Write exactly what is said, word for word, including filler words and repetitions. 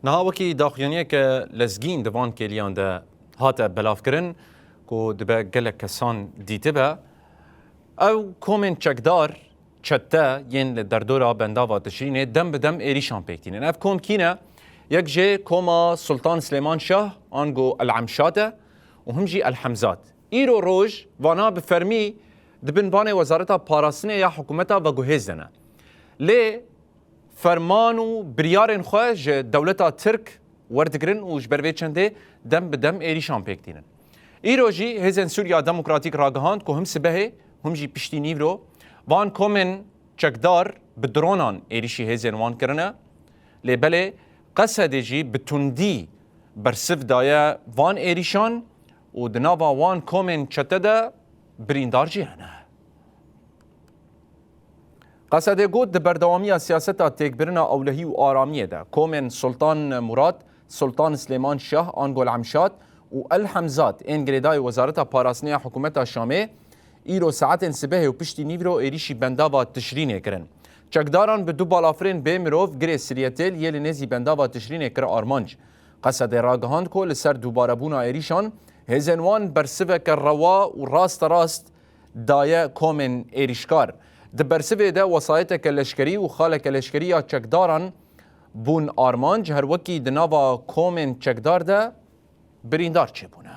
Niha wekî daxuyaniyeke lezgîn di van kêliyan de hate belavkirin ku dibe gelek kesan dîtibe. Ew komên çekdar, çete yên li derdora bendava Tişrînê dem bi dem êrîşan pêk tînin. Ev kom kî ne? Yek jê koma Sultan Silêman Şah, ango El Emşat e û him jî El Hemzat. Îro roj vana bi fermî di bin banê Wezareta Parastinê ya hikûmeta veguhêz de ne. Lê ferman û biryarên xwe ji dewleta Tirk werdigirin û ji ber vê çendê dem bi dem êrîşan pêk tînin. Îro jî Hêzên Sûriya Demokratîk ragihand ku him sibehê, him jî piştî nîvro van komên çekdar bi dronan êrîşî hêzên wan kirine. Lê belê Qesedê jî bi tundî bersiv daye van êrîşan û di nava wan komên çete de birîndar jî hene. Qesedê got, di berdewamiya siyaseta têkbirina ewlehî û aramiyê de komên Sultan Murat, Sultan Silêman Şah, Angol Emşat û El Hemzat ên girêdayî Wezareta Parastinê ya Hikûmeta Şamê îro saetên sibehê û piştî nîvro êrîşî bendava Tişrînê kirin. Çekdaran bi du balafirên bê mirov girê Siriyetêl yê li nêzî bendava Tişrînê kir armanc. Qesedê ragihand ku li ser dubarebûna êrîşan hêzên wan bersiveke rewa û rasterast daye komên êrîşkar. Di bersivê de wesayeteke leşkerî û xaleke leşkerî ya çekdaran bûn armanc, her wekî di nava komên çekdar de birîndar çêbûne.